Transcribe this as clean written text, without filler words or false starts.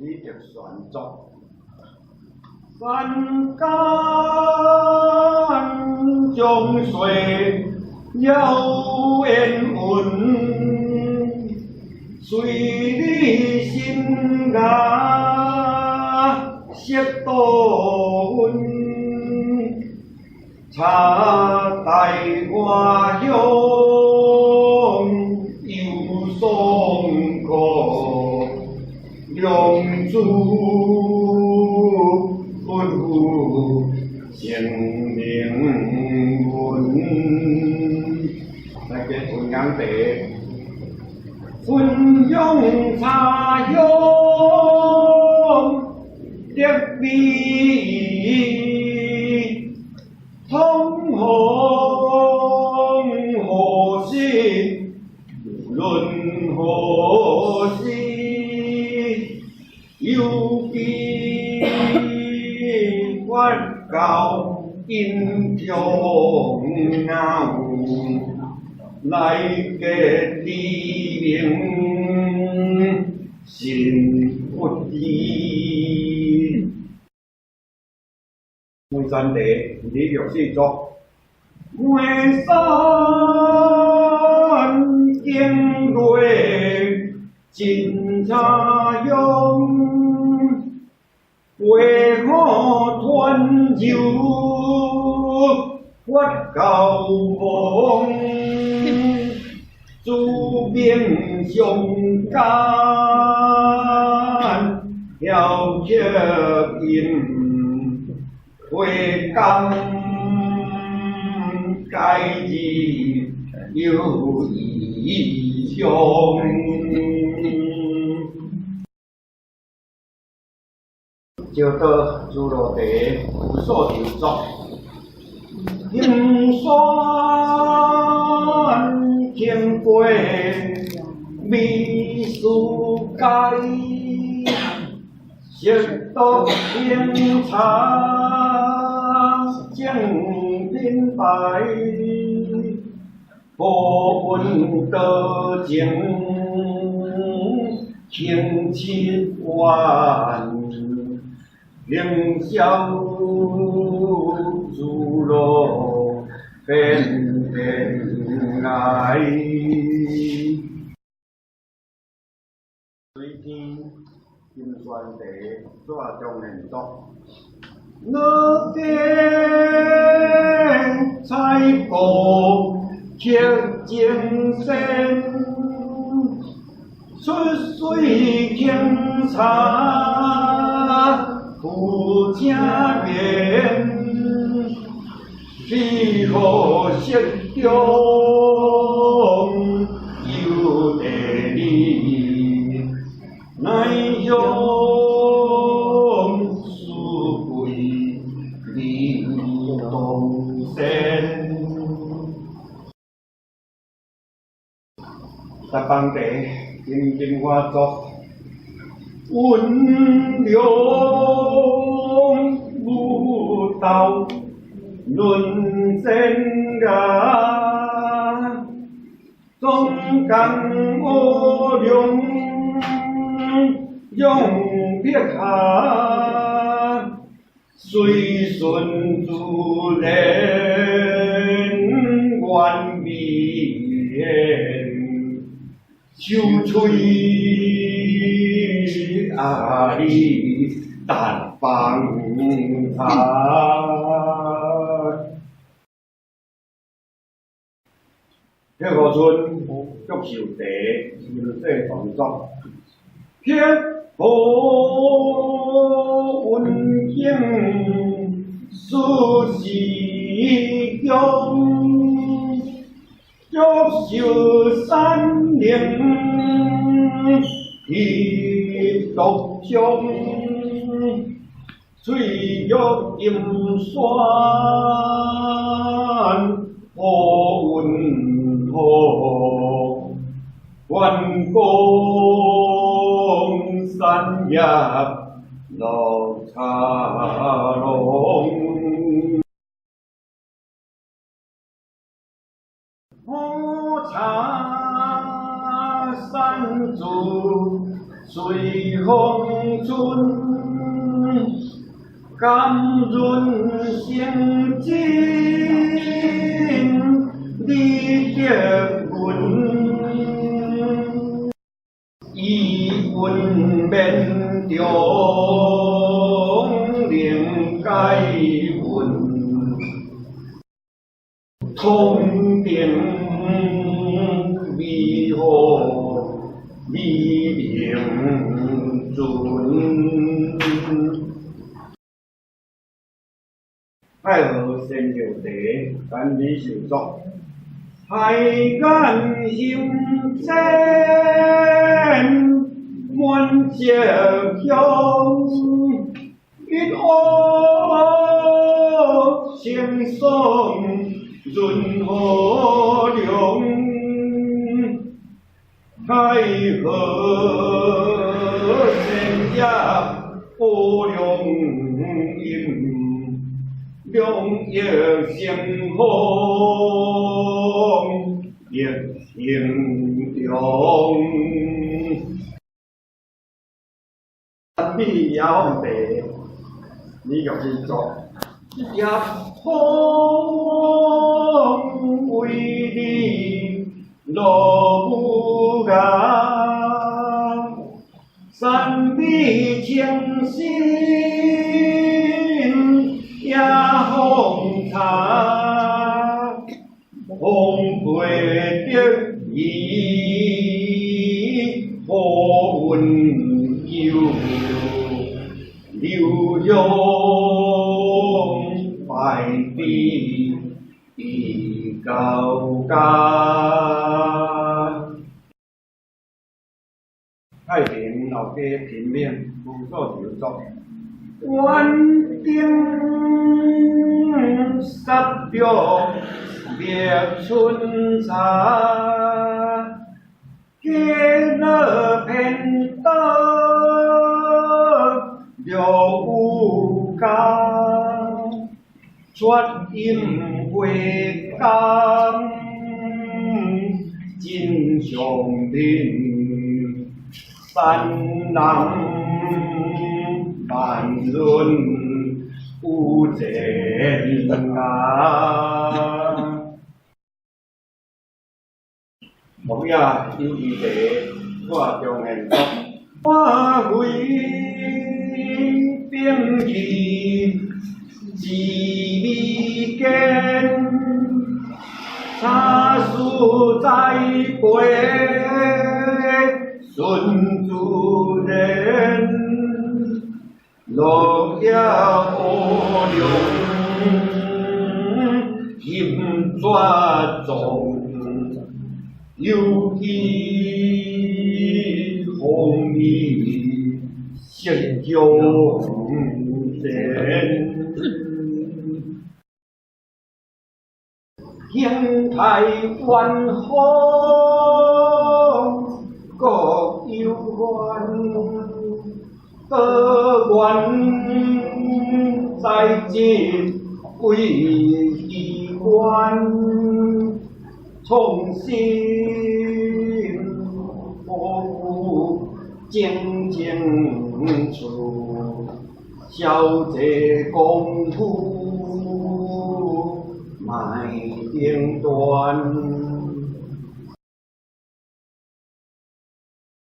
李德旋作，山間江水有緣分，隨你心涯識多雲，茶大花香有爽可，兩主吩咐成名文，來個分享茶，分享茶香得味，通紅何時論何時，有機佛教因長老來結理明心不疑。梅山茶李玉四作，梅山景瑞真茶香，花好傳授佛教王，祖明相間曉刻音，回甘該字有異香。石道諸羅茶有所求作，金山經過美術界，石道紅茶正品牌，好運多情輕七萬，凌霄諸羅變天涯。水天金萱茶蔡中賢作，我見彩過刻精神，出水清茶富正面，氣候適中有地理，乃向富貴離東山。十方茶金金花作，溫良武道論仙涯，總共烏龍永碧霞，隨順自然願美，手吹阿里達邦茶。鐵河村祝壽茶林世動作，鐵河溫景四時中，祝壽山靈喜獨香，翠玉金山好運好，關公三葉落茶籠。好茶山竹隨風春，甘潤成真，李德雲，伊溫綿長靈解運，通定美好美名尊。太和仙藥茶，陳美秀作。海眼行前，滿石鄉，一往清爽潤和涼。太和仙葉保良飲，良藥成方益行長。美野鳳茶，李玉芝作。葉風為你落無涯，山美清新野鳳茶，風配得宜好溫柔，留香拜地高家。太平老街平面吴素球作。园顶插着蜜春茶，鸡落偏倒落有加，雪阴花甘真上品，山人萬潤有錢啊！木葉有機茶，蔡中賢作。花卉兵器志美坚，茶树栽培順自然，落葉烏龍心絕壯，有機風味色香甜。興泰元豐國有緣，多元栽植為機關，創新保護精進處，小濟功夫邁頂端。